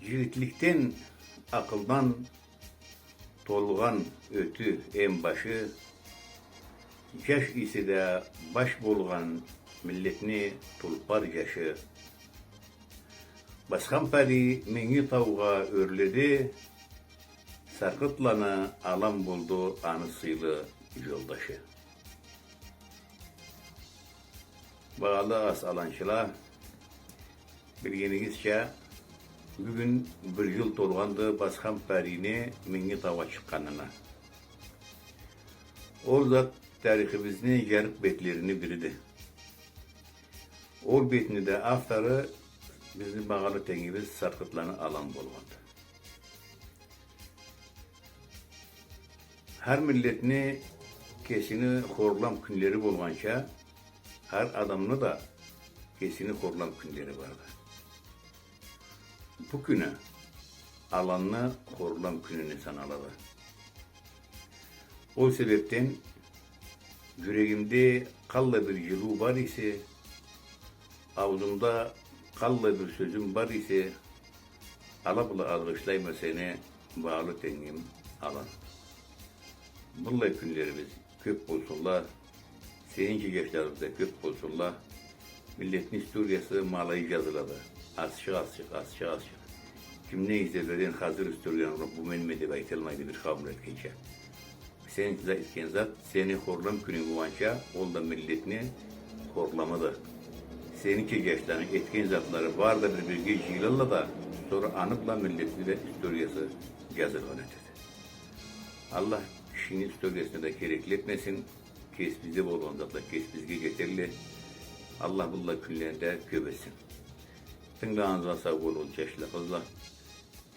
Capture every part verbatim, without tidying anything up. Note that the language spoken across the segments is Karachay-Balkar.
Жигитликден, акъылдан толгъан ётю эм башы, жаш эсе да баш болгъан миллетни тулпар жашы. Басхан Парий Минги таугъа ёрледи, Саркъытланы алан болду аны сыйлы жолдашы. Багъалы ас аланчыла, билгенигизча, бюгюн бир жыл толгъанды Басхан Парийни Минги таугъа чыкъгъанына. Ол зат тарихибизни жарыкъ бетлерини бириди. Ол бетни да автору бизни багъалы тенгибиз Саркъытланы алан болгъанды. Хар миллетни кесини хорлам кюнлери болгъанча, хар адамны да кесини хорлам кюнлери барды. Бу кюню аланны хорлам кюнюне саналады. Ол себепден жюрегимде къаллай бир жылыу бар эсе, аузумда къаллай бир сёзюм бар эсе, ала бла алгъышлайма сени, багъалы тенгим Алан. Быллай кюнлерибиз кёп болсунла, сенича жашларыбыз да кёп болсунла. Миллетни историясы ма алай жазылады. Азчыкъ, азчыкъ, азчыкъ, азчыкъ. Ким не эсе, бирден хазыр историяны уруп, бу менме деп айталмайды бир къауумла этгенча. Сен за-, этген зат, сени хорлам кюнюнг болгъанча, ол да миллетни хорламыды. Сенича жашланы этген затлары бары да бир-бирге жыйылалла да, сора аны бла миллетни да историясы жазылгъан этеди. Аллах кишини историясына да керекли этмесин, кесибизде болгъан затла кесибизге жетелле. Аллах быллай кюнлени да кёп этсин. Тынгылагъаныгъызгъа сау болугъуз, жашла, къызла.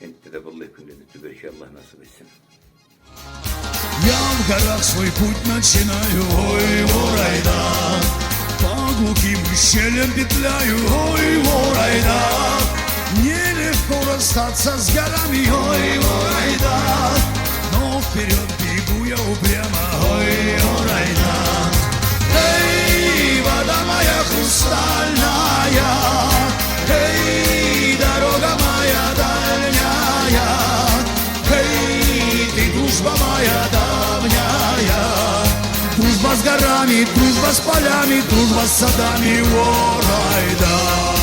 Энтта да быллай кюнлени тюберча Аллах насып этсин. Я в горах свой путь начинаю, ой, Орайда. По глухим ущельям петляю, ой, Орайда. Нелегко расстаться с горами, ой, Орайда. Но вперёд бегу я упрямо, ой, Орайда. Эй, вода моя хрустальная, эй, дорога моя дальняя, эй, ты дружба моя давняя. Дружба с горами, дружба с полями, дружба с садами, Орайда.